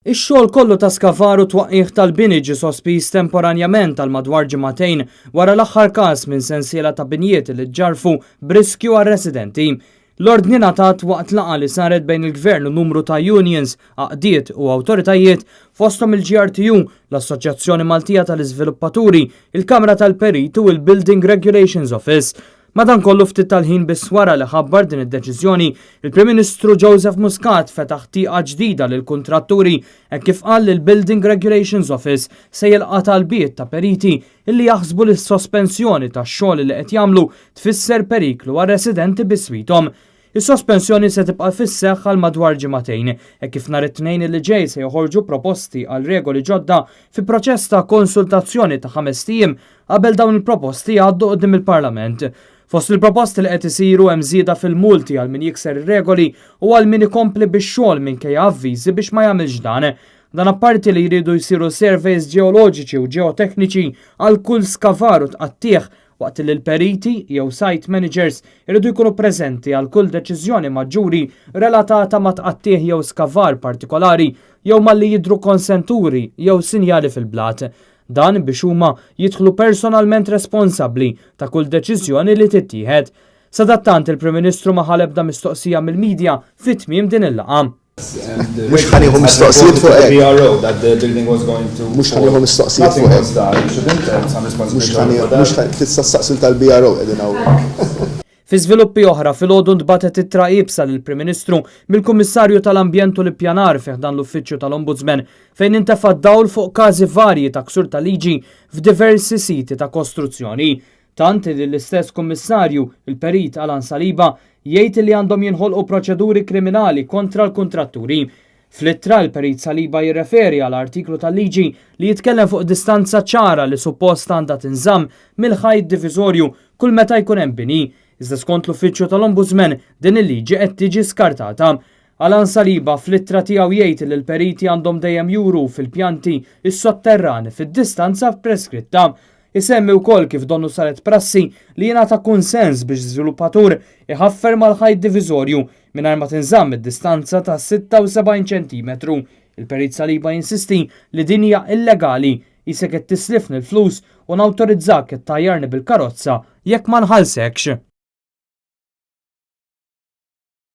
Ix-xogħol kollu ta' skavar u twaqqigħ tal-bini ġie sospiż temporanjament għal madwar ġimagħtejn wara l-aħħar każ minn sensiela ta' binjiet li ġġarrfu b'riskju għar-residenti. L-ordni ngħatat waqt laqgħa li saret bejn il-Gvern u numru ta' unions, għaqdiet u awtoritajiet fosthom il-GRTU, l-Assoċjazzjoni Maltija tal-Iżviluppaturi, il-Kamra tal-Perit u l-Building Regulations Office. Madankollu ftit tal-ħin biss wara li ħabbar din id-deċiżjoni, il-Prim Ministru Joseph Muscat fetaħ tieqa ġdida lill-kuntratturi hekk kif qal li l-Building Regulations Office se jilqa' talbiet ta' periti illi jaħsbu li s-sospensjoni tax-xogħol li qed jagħmlu tfisser periklu għar-residenti biswithom. Is-sospensjoni se tibqa' fis-seħħ għal madwar ġimagħtejn, hekk kif nhar it-Tnejn li ġej se joħorġu proposti għal regoli ġodda fi proċess ta' konsultazzjoni ta' ħamest ijiem qabel dawn il-proposti jgħaddu quddiem il-Parlament. Fost il-proposti li qed isiru hemm żieda fil-multi għal min jikser ir-regoli u għal min ikompli bix-xogħol minkejja avviżi biex ma jagħmilx dan. Dan apparti li jridu jsiru surveys ġeoloġiċi u ġeotekniċi għal kull skavar u tqattigħ waqt li l-periti jew site managers iridu jkunu preżenti għal kull deċiżjoni maġġuri relatata ma' tqattigħ jew skavar partikolari jew malli jidhru konsenturi jew sinjali fil-blat. Dan biex huma jidħlu personalment responsabbli ta' kull deċiżjoni li tittieħed. Sadattant il-Prim Ministru ma ħa l-ebda mistoqsija mill-media fi tmiem din il-laqgħa. Mhux ħa nieħu mistoqsijiet fuq hekk. Mhux ħa nieħu mistoqsijiet fuq hekk. Mhux ħa nieħu, mhux ħa, tista' ssaqsi tal-BRO qegħdin hawn. Fi żviluppi oħra, filgħodu ntbagħtet ittra iebsa lill-Prim Ministru mill-Kummissarju tal-Ambjent u l-Ippjanar fi ħdan l-Uffiċċju tal-Ombudsman fejn intefa' dawl fuq każi varji ta' ksur ta' liġi f'diversi siti ta' kostruzzjoni. Tant li l-istess Kummissarju, il-Perit Alan Saliba, jgħid li għandhom jinħolqu proċeduri kriminali kontra l-kuntratturi. Fl-ittra, il-Perit Saliba jirreferi għal artiklu tal-liġi li jitkellem fuq distanza ċara li suppost għandha tinżamm mill-ħajt diviżorju kull meta jkun hemm bini. Iżda skont l-Uffiċċju tal-Ombudsman, din il-liġi qed tiġi skartata. Alan Saliba fl-ittra tiegħu jgħid li l-periti għandhom dejjem juru fil-pjanti s-sotterran fid-distanza preskritta. Isemmi wkoll kif donnu saret prassi li jingħata kunsens biex żviluppatur iħaffer mal-ħajt diviżorju mingħajr ma tinżamm id-distanza ta' 76 ċentimetru. Il-Perit Saliba jinsisti li din hija illegali, qisek qed tislifni l-flus u nawtorizzak ttajjarni bil-karozza jekk ma nħallsekx.